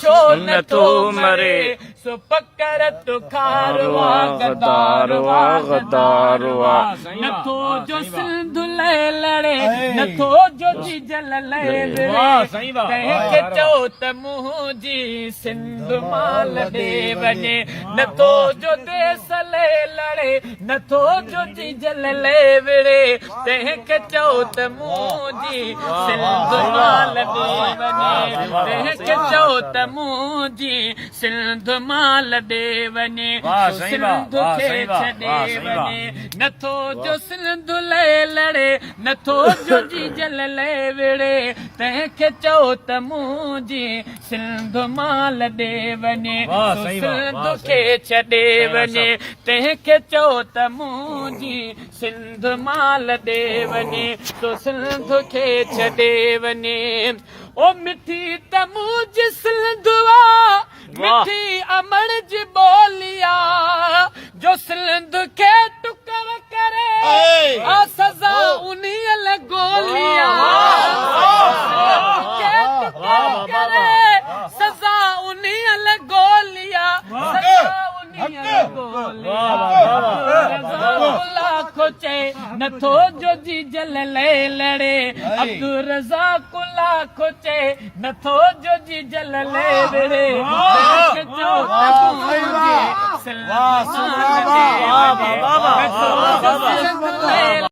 ڇو نٿو مري؟ سو پڪر تو کارو آ غدار آ غدار آ. نٿو جو سنڌ لئه لڙي، نٿو جو جيجل لئه وڙهي، تنهن کي چئو ته منهنجي سنڌ مان لڏي وڃي. نٿو جو ديس لئه لڙي، نٿو جو جيجل لئه وڙهي، تنهن کي چئو ته منهنجي سنڌ مان لڏي وڃي. تنهن کي چئو ته منهنجي سنڌ مان لڏي وڃي، سو سنڌ کي ڇڏي وڃي. نٿو جو سنڌ لئه لڙي، نٿو جو جيجل لئه وڙهي، تنهن کي چئو ته منهنجي سنڌ مان لڏي وڃي، سو سنڌ کي ڇڏي وڃي. تنهن کي چئو ته منهنجي سنڌ مان لڏي وڃي، سو سنڌ کي ڇڏي وڃي. او مٺي ته منهنجي سنڌ آ، مٺي امڙ جي ٻولي آ، جو سنڌ کي ٽڪر ڪري آ سزا انهيء لئه گولي آ. سنڌ کي ٽڪر ڪري سزا انهيء لئه گولي آ، سزا انهيء لئه گولي آ. عبدالرزاق لاکو چئي نٿو جو جيجل لئه لڙي، عبدالرزاق لاکو چئي نٿو جو جيجل لئه وڙهي، تنهن کي چئو ته منهنجي سنڌ مان لڏي وڃي، نٿو جو سنڌ لئه.